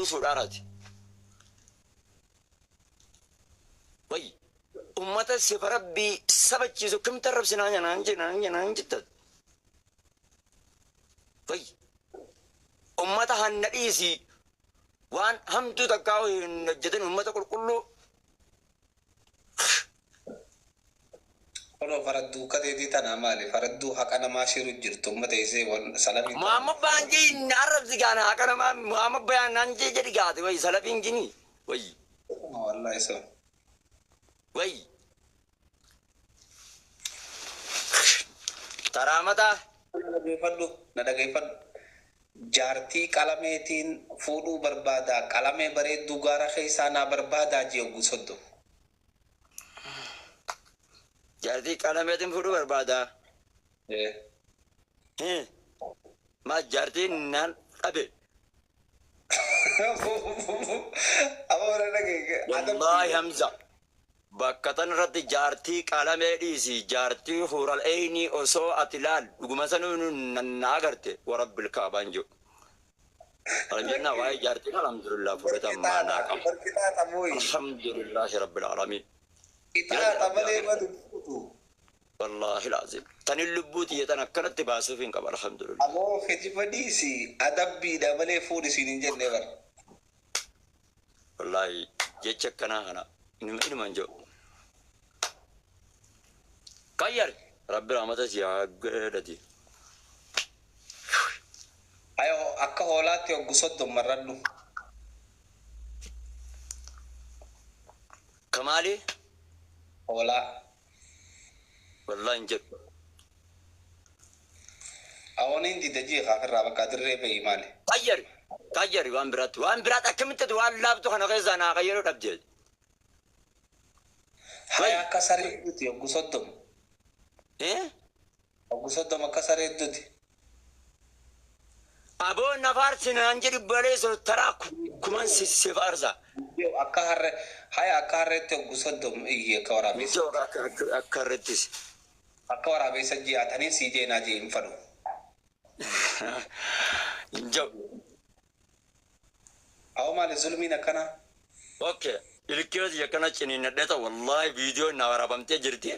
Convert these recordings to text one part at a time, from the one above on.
Fuudhaaraati. Way ummata sifa rabbii sabachiisu akkamitti arrabsinaa naan naan naan jetta. Way ummata hanna dhiisii waan hamtuu takkaa hin hojjetin ummata qulqulluu. Kunoo faradduu akka teetii tanaa maali faradduu haqa namaa shiru jirtu amma teessee wan salafiin tana. Muhammad Bayaan jee na arrabsi gaana haqa namaa Muhammad Bayaan naan jee jedhi gaate way salafiin jini way Wallahi so. way taraamataa. Na dhageeffadhu na dhageeffadhu. Jaartii qalameetiin fuudhuu barbaadaa qalamee bareedduu gaara keessaa naa barbaadaa jee oggu 30. Jaartii qalameetiin fuudhuu barbaadaa. Ee. Maa jaartiin naan dhabe. Amma na dhageesse. Wallaahi Hamza. Bakka tan irratti jaartii qalamee dhiisi jaartii huural eynii osoo ati laal dhuguma sanuu na agarte warabbil kaabaan jiru. Alhamdulillah waa'ee jaartiin alhamdulillah fudhata maanaa qaba. Barqixaaxa mooyi. Alhamdulillahi rabbil aalamiin. Qixaaxa malee madu fuutu. Wallaahi laazim. Tanin lubbuu tiyya tan akkanatti baasuuf hin qaba alhamdulillah. Aboo kijiba dhiisi adabbiidha malee fuudhi siin hin jenne bar. Wallaahi jecha akkanaa kana inuma hin jiru. Qayyari rabbi rahmata si haa godhati. Ayo akka hoolaatti hoggu 30 marradhu. Kamaali? Hoolaa. Wallaahi hin jedhu. Awoniin dida jii kaafirraa bakka dirree bahi maali. Qayyari qayyari waan biraatti waan biraatti akkamitti ati waan laaftu kana keessaa naa qayyaruu dhabde. Haya akka saree duti hoggu 30. Eh? Hoggu 30 akka saree duti. Aboo na faarsi naan jedhi baleeso taraa kuman si si faarsa. Akka harre haya akka harreetti hoggu 30 iyyi akka waraabessa. Ijoo akka akka akka harreettis. Akka waraabessa ji'aatanii sii jeenaa jee hin fadhu. Hin jedhu. Awoo maali zulmiin akkanaa? Okay. Ilkee tiyya akkana ciniinnadhee ta'u wallaahi viidiyoon na waraabamtee jirti.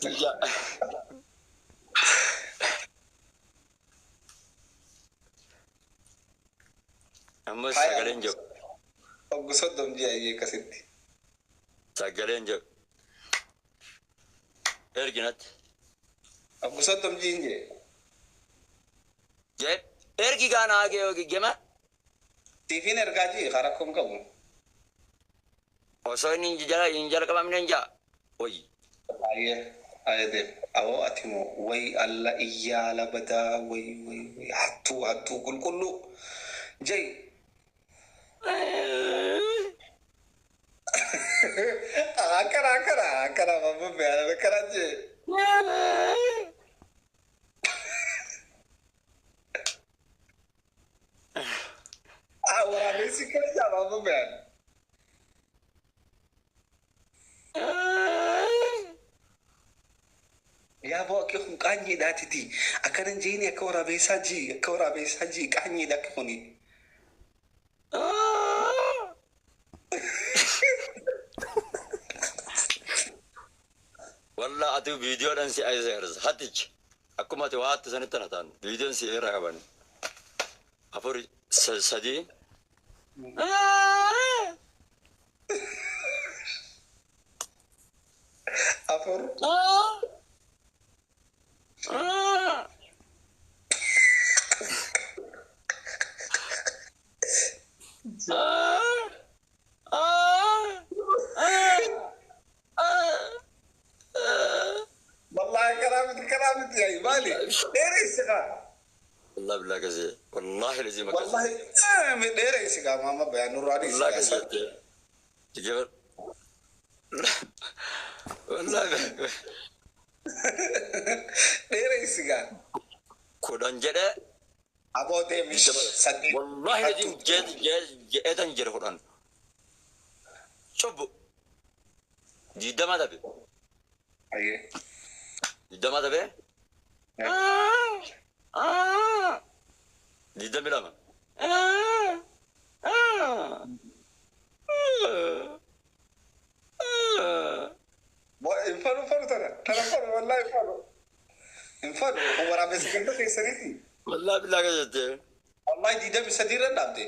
Tiyya. Ammas Haya sagaleen jiru. Hoggu 30 ji'a iyyee akkasitti. Sagaleen jiru. Ergi natti. Hoggu 30 jiin jee. Jee ergi gaa naa gema. Siifin ergaa jii kaa rakkoo hin qabu. Osoo inni hin jala hin jalqabamne hin jaa. Wayyi. Aye aye deem awoo ati moo way alla iyyaala badaa way way way hattuu hattuu qulqulluu jai. Akkana akkana akkana mamma beana akkana jee. Ah waraabessi kana jaa mamma beana. Yaa boo akki kun qaanyiidhaatiti akkana hin jeeni akka waraabeessaa jii akka waraabeessaa jii qaanyiidha akki kuni. Wallah ati viidiyoodhaan si agarsiisa. Hattichi akkuma ati waa hattu sanitti na ta'an viidiyoon si irra qaban. 4 3. 4. Wallahi karaa miti karaa miti yayi maali dheereysi kaa. Wallahi billahi kasee. Wallahi lazima kasee. Wallahi dheereysi kaa maama bayaan nurraa dhiisi Wallahi kaa. kasee. Tigeber. Wallahi Dheereysi kaa. 10 jedhee. Aboo deemi 8. Wallahi lazim jedheetan jedhe 10. Cubbu. 20 tabe. Ayyee. 20 tabe. 22. Hin fadhu fadhu tana. Tana fadhu wallahi hin fadhu. Hin fadhu. Waraabessi ganda keessaniiti. Wallahi billaa keessatti. Wallahi 23 irra dhaabde.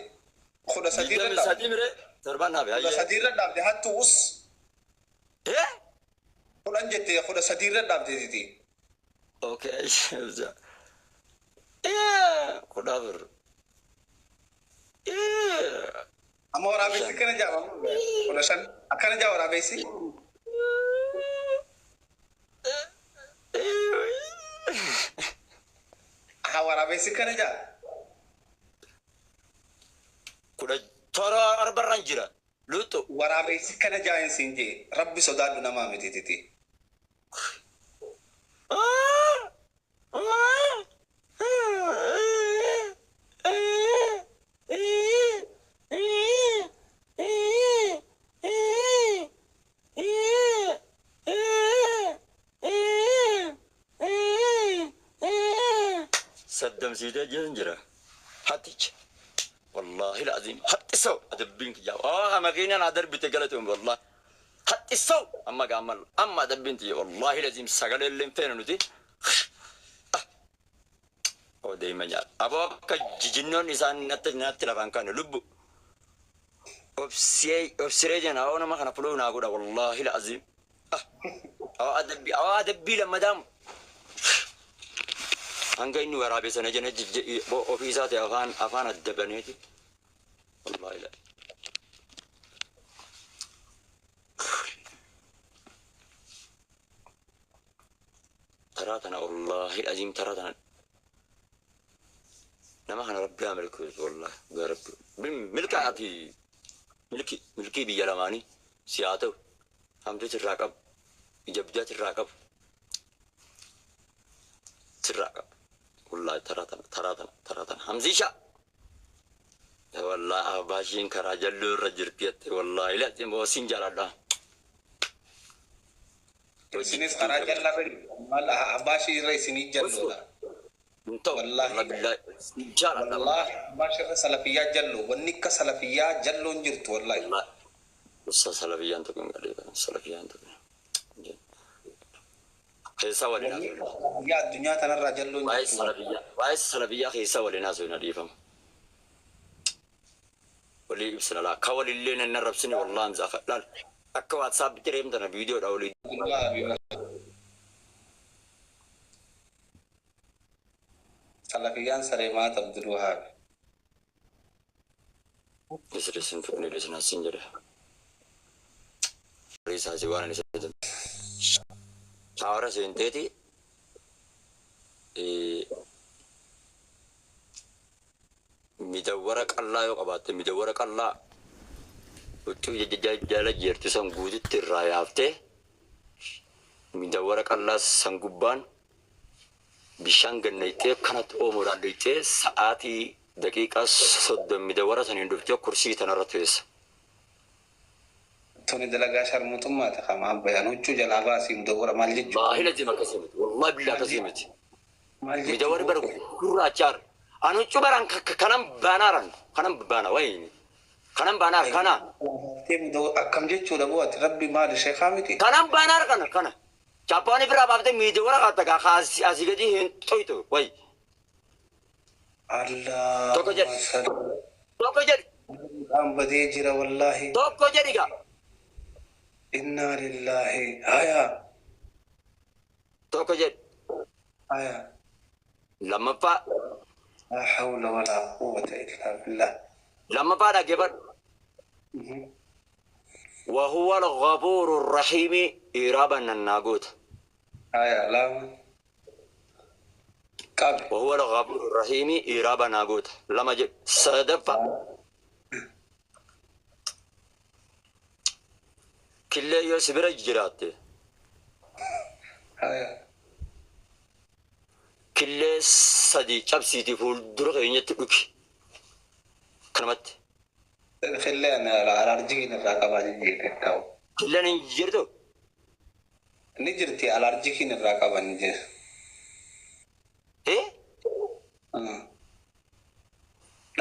13 irra Digdami dhaabde. sadii mire torban hafe Kudha hayyee. sadii irra dhaabde hattu us. Eh? 10 jette 13 irra dhaabde titi. Okay. 14. Amma waraabessi akkana jaama. 15 akkana jaa waraabessi. Haa waraabessi akkana jaa. 17 arbarraan jira. Luxu. Waraabessi akkana jaa hin siin jee. Rabbi sodaadhu namaa miti titi. Saddamsiitee jiran jira. Hatticha. Wallahi lazim. Hattisaw adabbiin kiyyaa. Ah makiinaan adarbite galatoon wallahi. Hattisaw amma gaammal amma adabbiin tiyya wallahi lazim sagalee illee hin feene nuti. Oo deema nyaata. Aboo akka jijinnoon isaan natti natti lafaan kaane lubbu. Obsee obsiree jena awoo nama kana fuluu naa godha wallahi lazim. Awoo adabbii awoo adabbii lammadaamu. Hanga inni waraabee sana jena ofii isaa ta'e afaan afaan adda baneeti. Wallahi la. Taraa tana wallahi aziim taraa tana. Nama kana rabbi haa milkeessu wallahi gaa rabbi. Milka ati milki milkii biyya lamaanii si haa ta'u. Hamtuu sirraa qabu. Ija biddaa sirraa qabu. Sirraa qabu. Wallahi taraa tana taraa tana taraa tana. Hamziisha. Wallahi abaashiin karaa jalluu irra jirti jette wallahi latiin boosiin jaaladha. Isinis karaa jallaa fedhi. Maal abbaashii irra isinii jalloodha. Hin ta'u. Wallahi. Wallahi billahi jaaladha. Wallahi abbaashii irra salafiyyaa jalloo. Wanni akka salafiyyaa jalloon jirtu wallahi. Wallahi. Ussa salafiyyaan tokko hin gadheefan salafiyyaan tokko. Keessa waliin Wanni haasofna. akka salafiyyaa addunyaa tanarraa jalloon Waa'ee jirtu. salafiyyaa waa'ee salafiyyaa keessa waliin haasofna dhiifama. Walii ibsina laa akka walillee nan arrabsine wallahi hamza laal akka waatsaappitti reemtana viidiyoodha walii. Salafiyyaan sareemaat Abdul Wahaab. Isiris hin tuqne isin asiin jedhe. Riisaasi waan ani isa shaawara seenteeti midawwara qallaa yoo qabaatte midawwara qallaa huccuu jala jeertu san guututti irraa yaaftee midawwara qallaa san gubbaan bishaan gannayxee kanatti oomoodhaan dhiqxee sa'aatii daqiiqaa 30 midawwara saniin dhuftee kursii tanarra teessa. Tuni dalagaa sharmuutummaati kama abbayaan huccuu jalaa baasii mudawwara maal jechuudha? Wallahi lazim akkasii miti. Wallahi billah akkasii miti. Maal Midawwari bara jechuudha? gurraachaar. Ani huccuu baraan kanan baanaaran kanan baana wayini. Kanan baanaar kana. Akkam jechuudha bu'aati rabbi maali sheekaa miti? Kanan baanaar kana kana. Chaappaanii biraa baaftee midawwara qaatta gaa asii gadi hin xoytu wayi. Tokko Allahumma jedhi. salli. Tokko jedhi. Aan badee jira wallahi. Tokko jedhi gaa. Innaa lillahi. Haya. Tokko jedhi. Haya. Lammaffaa La hawla wala quwwata illa billah. lammaffaa dhaggeeffadhu. وهو الغفور الرحيم إرابا الناقوت. Haya lama. Qabi. وهو الغفور الرحيم إرابا ناقوت. لما جد صدفة كل يسبر جرات. Haya. كل صدي شبسي تفول درغ ينتلك. كلمت. Khilleen alarjiin irraa qabaa jijjiirte ta'u. كل نجرتو. Ni jirti alarjikiin irraa qaban jira. إيه؟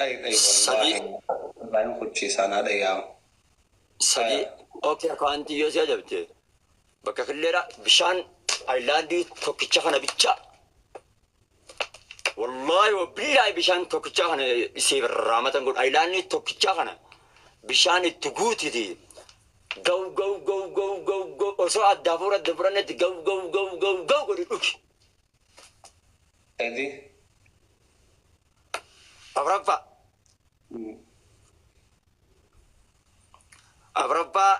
Dhayi dhayi Sadii. wallaahi. Wallaahi kuchiisaa naa dhayi. Sadii. Okay, akaantii yoo si ajabte bakka killeedha bishaan ayilaandii tokkicha kana bicha. Wallaahi wabillaahi bishaan tokkicha kana siif raamatan godhu ayilaandii tokkicha kana bishaan itti guutiti. Gaw gaw gaw gaw gaw gaw osoo addaa fuura adda furannetti gaw gaw gaw gaw gaw godhi dhugi. Sadii. Afuraffaa. Afuraffaa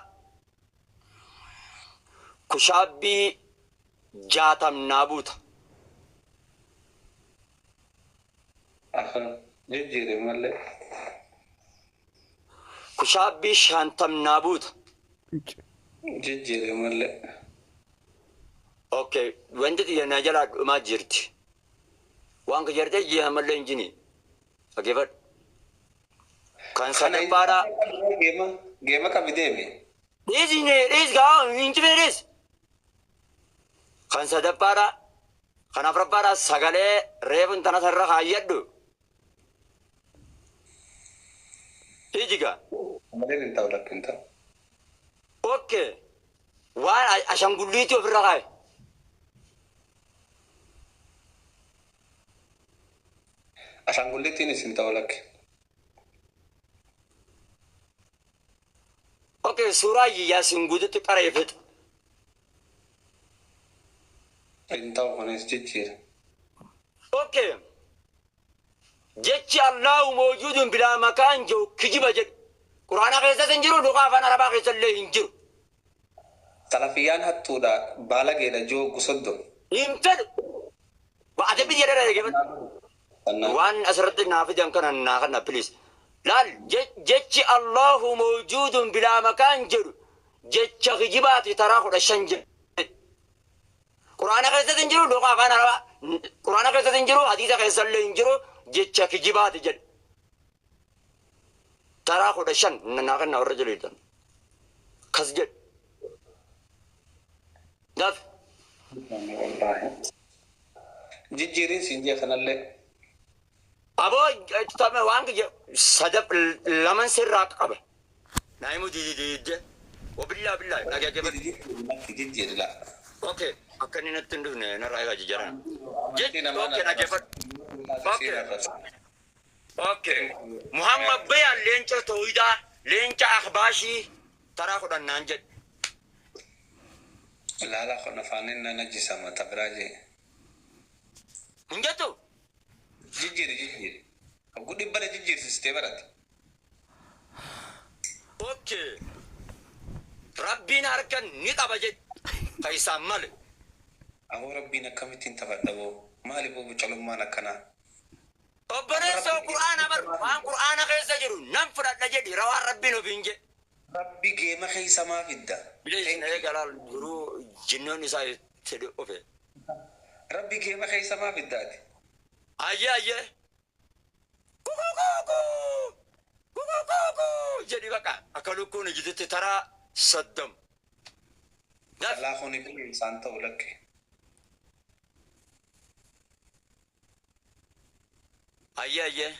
kushaabbii 60 naa buuta. Afur. Jijjiiri malee. Kushaabbii 50 naa buuta. Jijjiiri malee. Okay, wanti xiyya na jalaa dhumaa jirti. Waan kajartee ji'a mallee hin jini. Dhaggeeffadhu. Kan sadaffaadha. Geema geema qabi deemi. Dhiisi dhiisi gaa hin cimne dhiisi. Kan sadaffaadha. Kan afuraffaadha sagalee reefun tana sarara kaayyadhu. Iji gaa. Malee hin ta'u lakki hin ta'u. Okay. Waan ashangulliitii ofirra kaaye. Ashaangulliittiinis hin ta'u lakki. Okay, suuraa Yaasiin guututti qaree fixa. Hin ta'u kunis jijjiira. Okay. Jechi Allahu mawjuudun bilaa makaan jiru kijiba jedhu. Quraana keessas hin jiru, lugaa afaan Arabaa keessa illee hin jiru. Salafiyyaan hattuudha baalageedha joogu 30. Hin fedhu. Ati biyya dheeraa eeggifadhu. Waan asirratti naa fidan kana naa kana please. Laal jechi Allahu mawjuudun bilaa makaan jedhu jecha kijibaati taraa 15 jedhu. Quraana keessas hin jiru, lugaa afaan Arabaa. Quraana keessas hin jiru, hadiisa keessa illee hin jiru, jecha kijibaati jedhu. Taraa 15 naa kana warra jedhu. Kas jedhu. Gaaf. Wallaahi. Jijjiiriin siin jee kanallee. Aboo waan sadaf laman sirraa qaba. Naa himuu diidee. Wabillaa billaa dhageeffadhu. Jijjiiri laa. Okay, akka inni natti hin dhufne narraa eegaa jijjiirana. Okay, dhaggeeffadhu. Okay. Okay. Muhammad Bayaan leenca tooyidaa leenca akbaashii taraa 10 naan jedhe. Laala kun afaaniin na najjisama tabiraa jee. Hin jettu? Jijjiiri jijjiiri. Hogguu dhibbana jijjiirsistee barate. Okay. Rabbiin harka ni qaba jedhe. Ka isaan male. Aboo rabbiin akkamittiin taphadha boo? Maali boo bucalummaan akkanaa? Obboleessoo Qur'aana bar waan Qur'aana keessa jiru nan fudhadha jedhi rawaan rabbiin ofiin jedhe. Rabbi geema keessa maa fidda? Bilees na eegalaal jiruu jinnoon isaa itti dhufe. Rabbi geema keessa maa fiddaati? Ayyee ayyee. Kukukuku kukukuku jedhi baqa akka lukkuun ijititti taraa 30. Alaa kuni bineensaan ta'u lakke. Ayyee ayyee.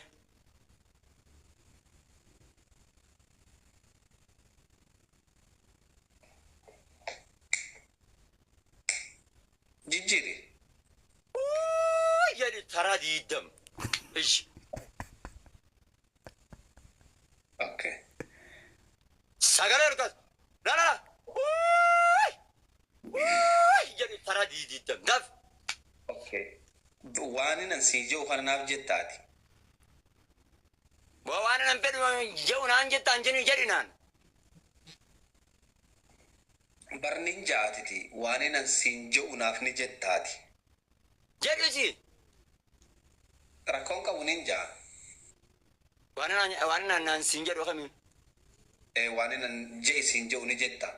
Jijjiiri. Jedhi taraa 20. Ishi. Okay. Sagalee olkaas. La la la. Jedhi taraa 20. Daf. Okay. Waan inni sii jiru kana naaf jettaati. Waan nan fedhu jedhu naan jettaan jennu jedhi naan. Barni jaatiti waan inni siin jiru naaf ni jettaati. Jedhu si. Rakkoon qabu nin jaa. Waan naan siin jedhu kamiin. Waan inni jee siin jiru ni jetta.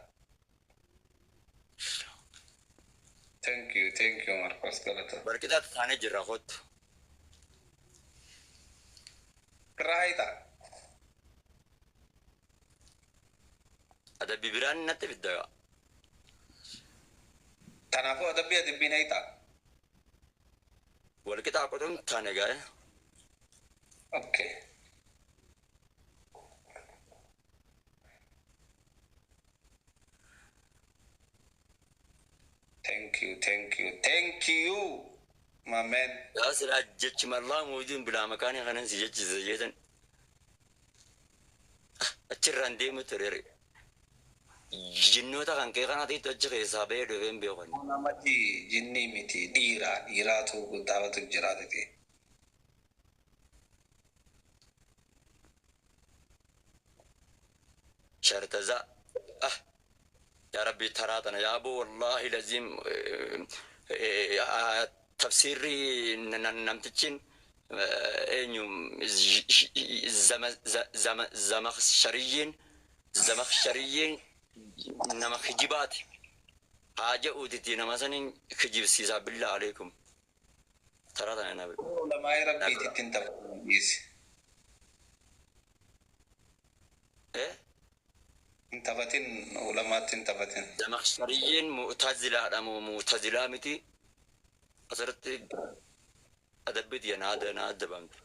Thank you, thank you Marcos Galata. Barqitaa taanee jirra kottu. Raayita. Adabbii biraan natti fidda. Kanaafuu adabbii adabbiin hayita. Walqixaa qotuun taane gaa'e. Okay. you, thank you, thank you, my man. Yaa silaa jechi mallaa muudiin bilaa makaanii kanan si jechisa jeetan. Achirraan deemu ture. Jinnoota kan kee kanatiitu achi keessaa bahee dhufee hin beekan. Namatti jinnii miti, dhiira dhiiraatu taphatu jiraatiti. Shartaza. Ah. Yaa Rabbi taraa tana yaa boo wallaahi laziim tafsiirri namtichin eenyu zamakhshariyyiin nama kijibaati. Haa je'uutiti nama saniin kijibsiisaa billaa aleekum. Taraa tana nabi. Ulamaa rabbiititti hin taphatu dhiisi. Eh? Hin taphatin, ulamaatti hin taphatin. Zamakhshariyyiin mu'tazilaadha moo mu'tazilaa miti. Asirratti adabbiiti naa naa adabamte.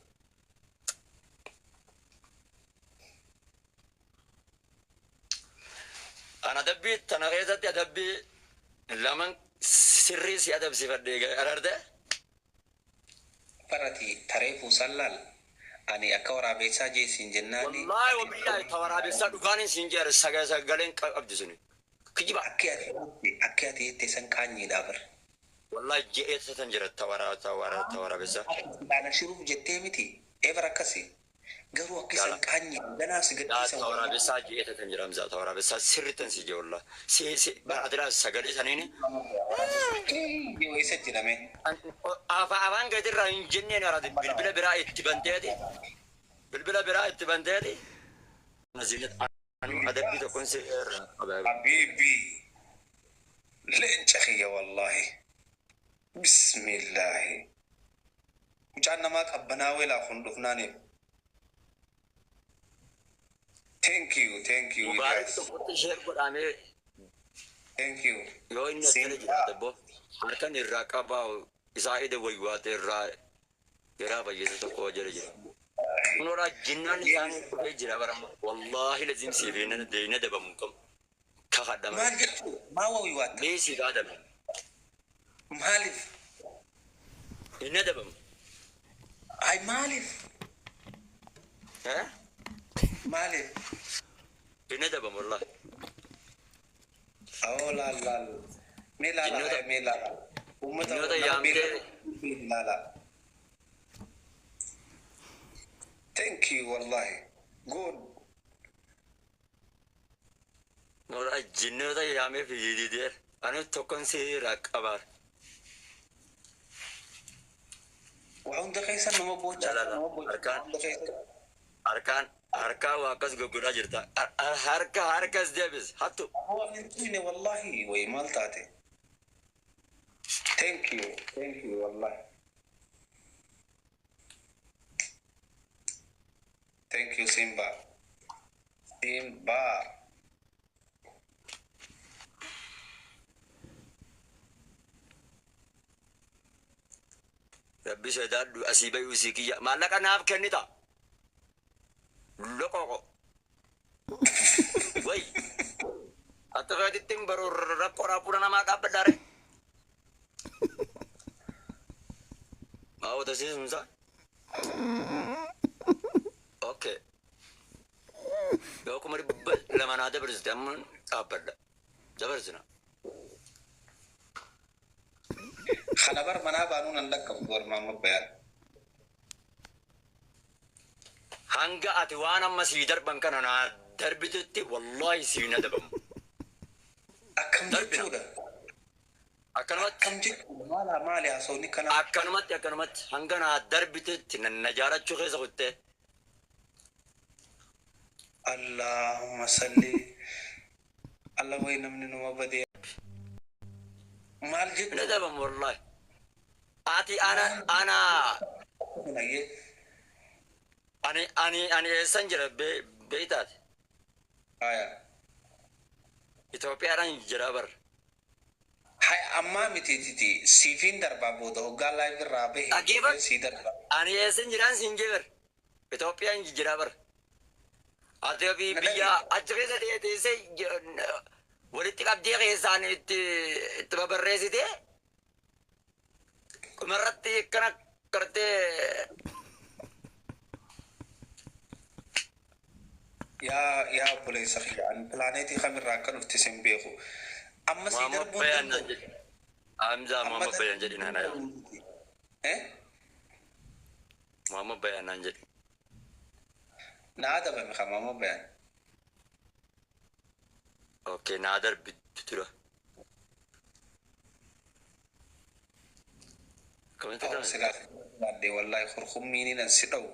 An adabbii tana keessatti adabbii laman sirrii si adabsifadhe agarte. Barati taree fuusan laal. Ani akka waraabessaa jeesiin jennaani. Wallaahi wabillaahi ta waraabessaa dhugaaniin siin jedhe sagaleen qabdi suni. Kijiba. Akki ati jette san qaanyiidha bar. Wallaahi je'eessa tan jira ta waraabessaa. Laana shiruuf jettee miti. Ebar akkasi. Garuu akki san qaanyi ganaa si Yaa gadhiisan. ta waraabessaa je'eessa tan jira Hamzaa ta waraabessaa sirri tan si jee wallaahi. Si si bara ati laa sagalee saniini. Yoo isa jedhame. Afaan keetirraa hin jenneen araati bilbila biraa itti banteeti. Bilbila biraa itti banteeti. Adabbii tokkoon si irraa qaba. Habibi. Leenca kiyya wallaahi. Bismillaahi. Mucaan namaa qabbanaa weelaa kun dhufnaaniif. Thank you, thank you, Mubaarak Ilyas. tokkotti ishee godhamee Thank you. yoo inni akkana jiraate bo harkan irraa qabaa isaa ide waywaate irraa garaa fayyisa tokko jala jira. Kunoodhaa jinnaan isaanii dhufee jira bara wallaahi lazim siif hin adabamu qabu. Kakadhama. Maal jechuu? Maa wawiwaatta? Mee siif adabamu. Maaliif? Hin adabamu. Ay maaliif? Eh? Maaliif? Hin adabamu wallaahi. Awoo laal laal. Mee laala Jinnoota- haa mee laala. Uummata jinnoota nama yaamtee- beela laala. Thank you wallahi. Good. Kunoodhaa jinnoota yaamee fiidideer. Ani tokkon si irraa qabaa. Waa hunda keessa nama boochaa La, la, la. nama boochaa Harkaan- hunda keessa. Harkaan harkaa waa akkas goggodhaa jirta. Harka harkas deebis hattu. Awoo hin tuyne wallahi way maal taate. Thank you. Thank you wallahi. Thank you Simba. Simba. Rabbi sodaadhu asii bayuu sii kiyya. Maallaqa naaf kennita. Loqoqo. Way. Akka keetitti hin baru rakkoodhaa fuula namaa dhaabbadhaare. Maa wata siisumsa? Okay. Yoo 200,000 naa dabarsite amma dhaabbadha. Dabarsina. Kana bar manaa baanuu nan lakkabu war maamma bayaan. Hanga ati waan amma sii darban kana naa darbitutti wallaahi sii na dabamu. Akkam Darbina. jechuudha? Akkanumatti Akkam jechuudha? Maala maali haasawni kana? Akkanumatti hanga naa darbitutti na jaalachuu keessa kuttee. Allahumma salli. Allah way namni numa badee. Maal Na jechuudha? dabamu wallaahi. Ati ana ana Nayyee. ani eessan jira beeytaati. Haya. Itoophiyaadhaan jira bar. Haya ammaa miti titi siifiin darbaa booda hoggaa live irraa bahe Dhaggeeffadhu. sii darbaa. Ani eessan jiraan siin jee bar. Itoophiyaan jira bar. Ati ofii biyya achi keessa teessee walitti qabdee keessaan itti itti babarreessitee Dhumarratti akkana gartee. Yaa obboleessa kiyya, ani pilaaneetii kamirraa akka dhufte sin beeku. Amma sii Muhammad darbuun Bayaan naan danda'u. jedhi. Hamzaa Amma Muhammad Bayaan jedhi darbuun naana. danda'u. Eh? Muhammad Bayaan naan jedhi. Na adabame kan Muhammad Bayaan. Okay, naa darbi dura. Akkamitti Oh, kana? silaa baadhee wallaahi hurkummiin nan si dha'u.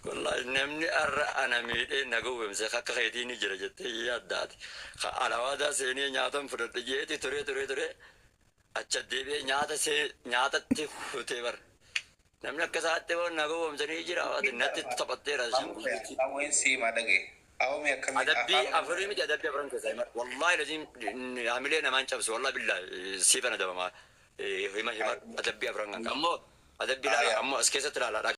Wallahi namni har'a ana miidhee na gowwomse akka keetii ni jira jettee yaaddaati. Ka alawaadaa seenee nyaatan fudhadhe jeeti turee turee turee acha deebi'ee nyaata see nyaatatti futee bara. Namni akka isaatti hoo na gowwomsanii jira ati natti taphatteera Muhammad Bayaan hawween siimaa dhagaye. Awwame akkamii Adabbii afaan afurii miti, adabbii afuran keessaa hima. Wallahi lazim hamilee namaan cabsu, wallahi billahi siifana dabamaa hima hima adabbii afuran kan ammoo adabbii laala Aya. ammoo as keessatti laala.